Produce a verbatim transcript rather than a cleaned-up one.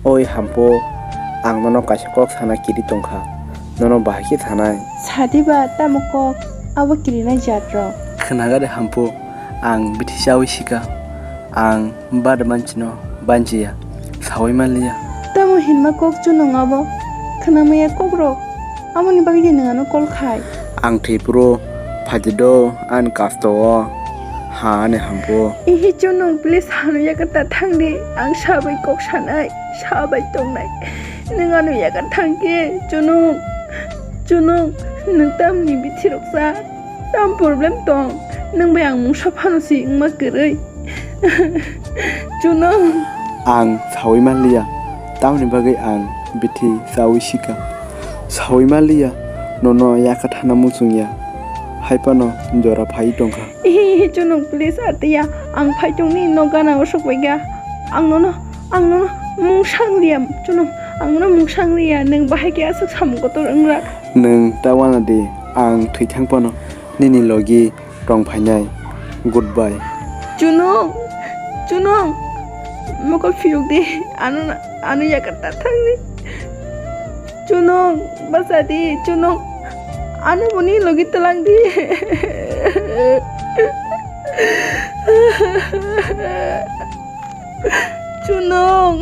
Oi Hampu, ang nono kaisa kok sana kiri tongkha, nono bahai khe sanai. Sadi ba tamo kok, abo kirinai jat rok. Khnaga de Hampu, ang bithi chawi sika, ang bada manchino banchiya, sawi manliya. Tamo hinma kok chunong abo, khnamaya kok rok. Amoni bagwi nwng ano call khai. Ang thwi phuru phaidi do ani kasto o, ha ani Hampu. Ihi chunong, please ano yakarta thangdi, ang sabai kok sanai, sabai tongnai. Nwng ano yakar thangkhe chunong, chunong, nwng tamni bithi rok sa, tam problem tong, nwng bai ang mungsa phano si wngma kwrwi. Chunong. Ang sawi manliya, tamoni bagwi ang bithi chawi sika. Sawi manliya, nono yakathana muchungya, hai phano jora phai tongkha. Chunong, please atiya, ang phai tongni, no gana o sokbaikha. Ang nono, ang nono mungsa wngliya, chunong, ang nono mungsa wngliya, nwng bahai khe aswk samung kotor wngra. Nwng ta wana di, ang thwi thang phano nini logi tong phainai. Goodbye. Chunong, chunong, mokol phiyok di, ano, ano yakarta thangni. Chunong, bachadi, chunong, ano boni logi twlang di. Chunong.